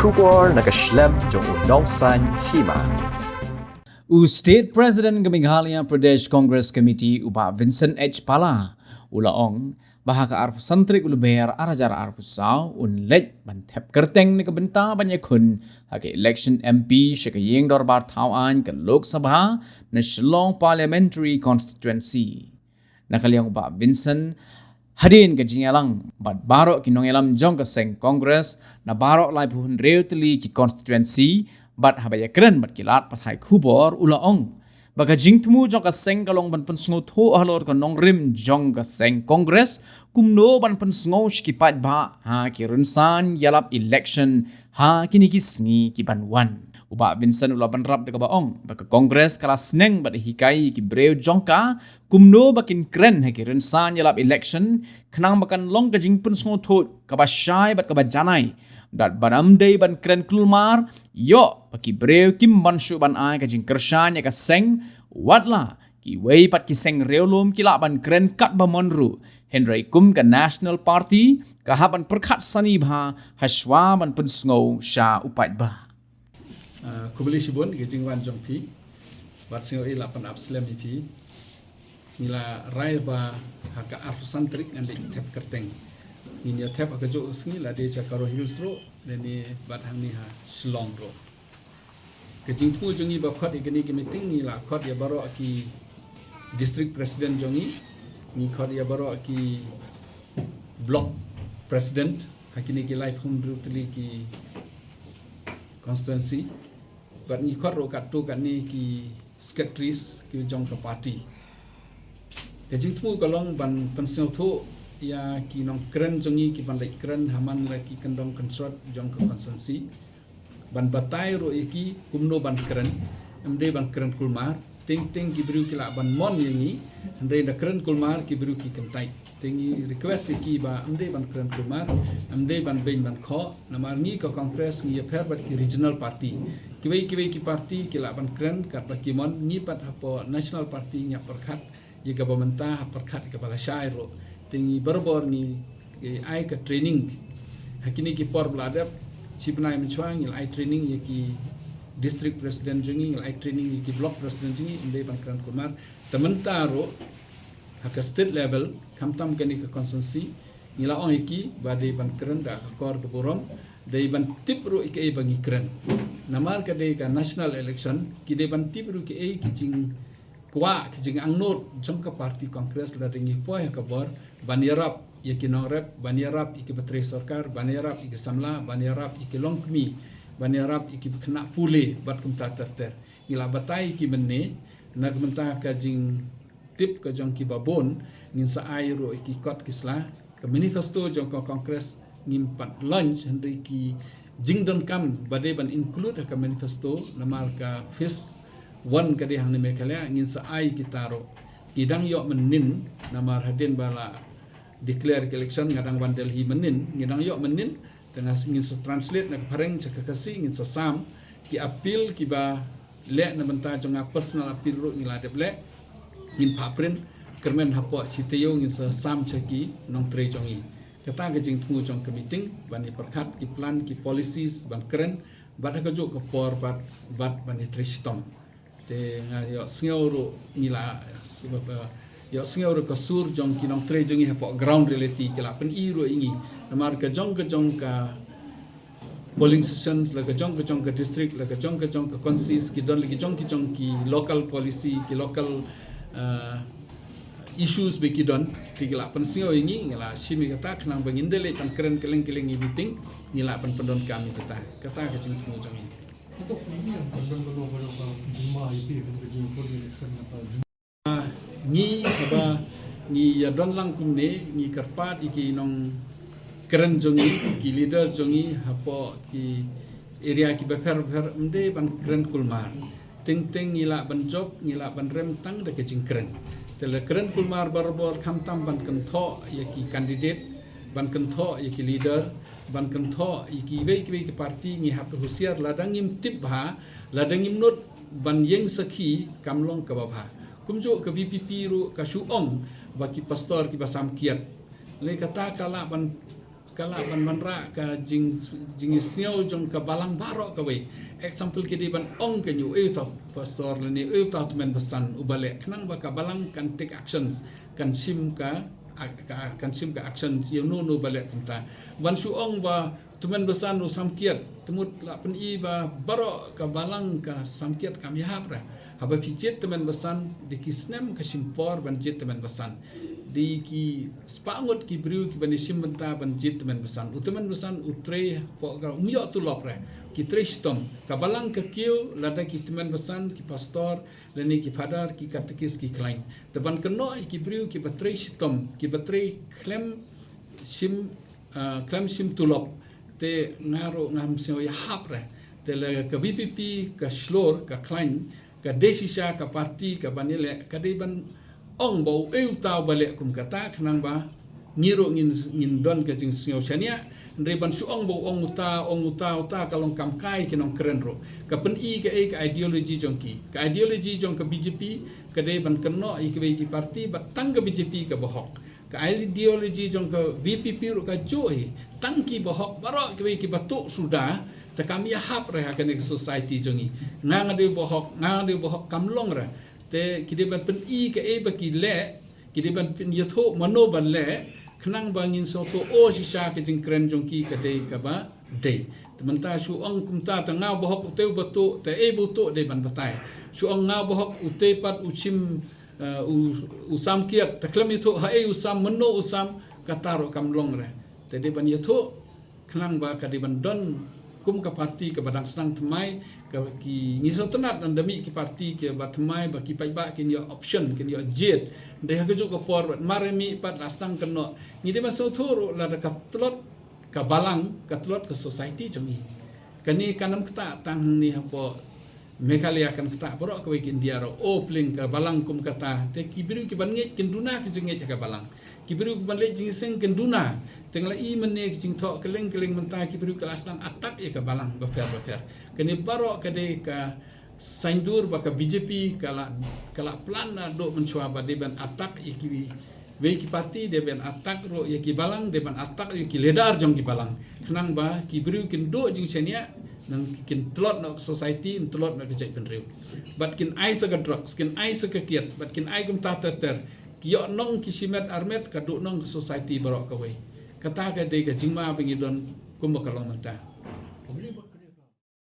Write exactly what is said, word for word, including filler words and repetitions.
Khubor na ka shlem jong u Nongsaiñ Hima. U State President ka Meghalaya Pradesh Congress Committee u Bah Vincent H Pala u la ong ba ha ka arphew san tarik u Lber ar hajar arphew saw un leit ban thep kyrteng na ka bynta ban ïakhun ha ka election M P sha ka ïing dorbar thaw aiñ ka Lok Sabha na Shillong Parliamentary Constituency. Na ka liang u Bah Vincent, hadien ka jingïalang bad baroh ki nongïalam jong ka seng Congress na baroh laiphew hynriew tylli ki constituency bad haba ïakren bad ki lad pathai khubor u la ong ba ka jingthmu jong ka seng ka long ban pynsngewthuh halor ka nongrim jong ka seng Congress kumno ban pynsngew sha ki paidbah ha ki rynsan ïalap election ha kine ki sngi ki ban wan. U Bah Vincent u la bynrap da kaba ong ba ka Congress ka la sneng bad hikai ïa ki briew jong ka kumno ba kin kren ha ki rynsan ïalap election khnang ba kan long ka jingpynsngewthuh kaba shai bad kaba janai. Bad ban ym dei ban kren kulmar ïoh ba ki briew kim ban shu ban ai ka jingkyrshan ïa ka seng, watla kiwei pat ki seng riewlum ki lah ban kren katba mon ruh. Hynrei kum ka National Party ka hap ban pyrkhat sani bha hashwa ban pynsngew sha u paidbah. Ah, khublei shibun ka jingwan jong phi. Bad sngew ïa la pan ap slem ïa phi. Ngi la rai ba ha ka arphew san tarik ngan leit thep kyrteng. Ngin ïa thep ha kajuh ka sngi, la dei sha Garo Hills ruh, lane bad hangne ha Shillong ruh. Ka jingthmu jong ngi ba khot ïa kane ka meeting, ngi la khot ïa baroh ki district president jong ngi, ngi khot ïa baroh ki block president ha kine ki laiphew hynriew tylli ki constituency. Bad ngi khot ruh katto katne ki secretaries ki jong ka party. Ka jingthmu ka long ban pynsngewthuh ïa ki nongkren jong ngi ki ban leit kren ha man la ki kyndong kynshot jong ka constituency. Ban batai ruh ïa ki kumno ban kren, ym dei ban kren kulmar. Teng teng ki briew ki lah ban mon ïa ngi, hynrei da kren kulmar ki briew ki kyntait. Te ngi request ïa ki ba ym dei ban kren kulmar, ym dei ban beiñ ban khoh, namar ngi ka Congress ngi ïapher bad ki regional party. Kiwei kiwei ki party ki lah ban kren katba ki mon, ngi pat hapoh National Party ngi ïa pyrkhat ïa kaba mynta, ha pyrkhat ïa kaba lashai ruh. Te ngi barabor ngi, eh, ai ka training ha kine ki por ba la dep, shi bnai mynshuwa ngi la ai training ïa ki district president jong ngi, ngi la ai training ïa ki block president jong ngi, ym dei ban kren kulmar. Te mynta ruh ha ka state level, khamtam kane ka constituency, ngi la ong ïa ki ba dei ban kren da ka kor ka burom, dei ban tip ruh ïa kaei ba ngi kren. Namar ka dei ka national election, ki dei ban tip ruh kaei ki jingkwah, ki jingangnud jong ka party Congress lada ngi poi ha ka bor, ban ïarap ïa ki nongrep, ban ïarap ïa ki batri sorkar, ban ïarap ïa ki samla, ban ïarap ïa ki longkmie, ban ïarap ïa ki khynnah pule bad kumta ter ter. Ngi la batai ïa ki mynne, na ka bynta ka jing tip ka jong ki babun, ngin sa ai ruh ïa ki kot ki sla. Ka manifesto jong ka Congress ngim pat launch, hynrei ki jingdonkam ba dei ban include ha ka manifesto, namar ka phase one ka dei hangne Meghalaya, ngin sa ai kita ruh. Ngi dang ïoh mynnin, namar hadien ba la declare ka election nga dang wan Delhi mynnin, ngi dang ïoh mynnin, te nga ngin sa translate na ka phareng sha ka Khasi, ngin sa sam ki appeal kiba leh na bynta jong nga, personal appeal ruh ngi la dep leh, ngin phah print, kyrmen hapoh shi taïew ngin sa sam sha ki nongtrei jong ngi. Kata ka jingthmu jong ka meeting, ban ïa pyrkhat ki plan, ki policies ban kren, bad ha kajuh ka por bad, bad ban ïa trei shitom. Te nga ïohsngew ruh ngi la, ïohsngew ruh ka sur jong ki nongtrei jong ngi hapoh ground reality ki la pyni ruh ïa ngi. Namar ka jong ka jong ka polling stations, la ka jong ka jong ka district, la ka jong ka jong ka consis, ki don la ki jong ki jong ki local policy, ki local, uh, issues ba ki don, te ki la pynsngew ïa ngi, ngi la shim ïa kata, khnang ba ngin da leit ban kren kylleng kylleng ïa meeting, ngi la ban pyndonkam ïa kata. Kata ka jingthmu jong ngi. Ngi haba ngi ïa don lang kumne, ngi kyrpad ïa ki nongkren jong ngi, ki leaders jong ngi hapoh ki area kiba pher pher, ym dei ban kren kulmar. Teng teng ngi lah ban jop, ngi lah ban rem tang da ka jingkren. Te la kren kulmar barabor, khamtam ban kynthoh ïa ki candidate, ban kynthoh ïa ki leader, ban kynthoh ïa kiwei kiwei ki party, ngi hap husiar, lada ngim tip bha, lada ngim nud ban ïeng sakhi, kam long kaba bha. Kumjuh ka V P P ruh ka shu ong ba ki pastor kiba sam kiad. Lei kata ka lah ban ka lah ban wanrah ka jing, jingisngew jong ka balang baroh kawei. Example, ki dei ban ong ka, ïoh, eh, uta pastor lane, eh, uta tymmen basan uba leh, khnang ba ka balang kan take actions, kan shim ka, ka, kan shim ka action ïa uno uno uba leh kumta. Ban shu ong ba tymmen basan u samkiat, te mut lah pyni ba baroh ka balang ka samkiat kam ïahap re. Haba phi jied tymmen basan, dei ki snem ka shim por ban jied tymmen basan. Dei ki spah ngut ki briew kiban ïashim bynta ban jied tymmen basan. U tymmen basan u trei hapoh ka, um ïoh tulop re. Ki trei shitom. Ka balang ka kiew lada ki tymmen basan, ki pastor lane ki phadar, ki katekis ki khlaiñ. Te ban kynnoh ïa ki briew kiba trei shitom, kiba trei khlem shim, ah, khlem shim tulop, te nga ruh ngam sngew ïahap re. Te lada ka VPP ka shlur, ka khlaiñ, ka dei shisha ka parti kaban ïaleh, ka dei ban ong ba u, eh, uta uba leh kum kata, khnang ba ngi ruh ngin, ngin don ka jingsngew shaniah. Hynrei ban shu ong ba u ong uta, ong uta, uta, ka long kam kai ki nongkren ruh. Ka pyni kaei ka ideology jong ki. Ka ideology jong ka BJP ka dei ban kynnoh ïa kiwei ki parti ba tang ka BJP kaba hok. Ka ideology jong ka VPP ruh kajuh hi. Tang kiba hok baroh kiwei kiba tuh suda, te kam ïahap re ha kane ka society jong ngi. Nga nga dei uba hok, nga nga dei uba hok, kam long re. Te ki dei ban pyni kaei ba ki leh, ki dei ban pynïathuh mano ba leh, khnang ba ngin sngewthuh, oh, shisha ka jingkren jong ki ka dei kaba dei. Te mynta shu ong kumta, te nga uba hok, ute uba tuh, te ei ba u tuh dei ban batai. Shu ong nga uba hok, ute pat u shim, eh, u, u samkiat, te khlem ïathuh ha ei u sam, mano u sam, kata ruh kam long re. Te dei ban ïathuh, khnang ba ka dei ban don kum ka parti kaba dang sdang thymmai, ka ki, ngi sngewtynnat lada mih ki parti kiba thymmai ba ki paidbah kin ïoh option, kin ïoh jied. Hynrei ha kajuh ka por bad mar mih pat la sdang kynnoh. Ngi dei ban sngewthuh ruh lada ka tlot ka balang, ka tlot ka society jong ngi. Kane kam ktah tang hangne hapoh Meghalaya, kan ktah baroh kawei ka India ruh. Oh, pling ka balang kum kata. Te ki briew kiban ngeit kin duna ki jingngeit ha ka balang. Ki briew kiban leit jingïaseng kin duna. Te nga la i mynne ki jingthoh kylleng kylleng mynta, ki briew ki la sdang attack ïa ka balang bapher bapher. Kane baroh ka dei ka saiñdur ba ka BJP ka la, ka la plan naduh mynshuwa ba dei ban attack ïa ki wei ki parti, dei ban attack ruh ïa ki balang, dei ban attack ïa ki leader jong ki balang. Khnang ba ki briew kin duh jingshaniah, nang kin tlot noh ka society, kin tlot noh ka jaitbynriew. Bad kin ai sa ka drugs, kin ai sa ka kiad, bad kin ai kumta ter ter. Ki ïoh nong ki shimet armet, ka duh nong ka society baroh kawei. Kata ka dei ka jingma ba ngi don kumba ka long mynta.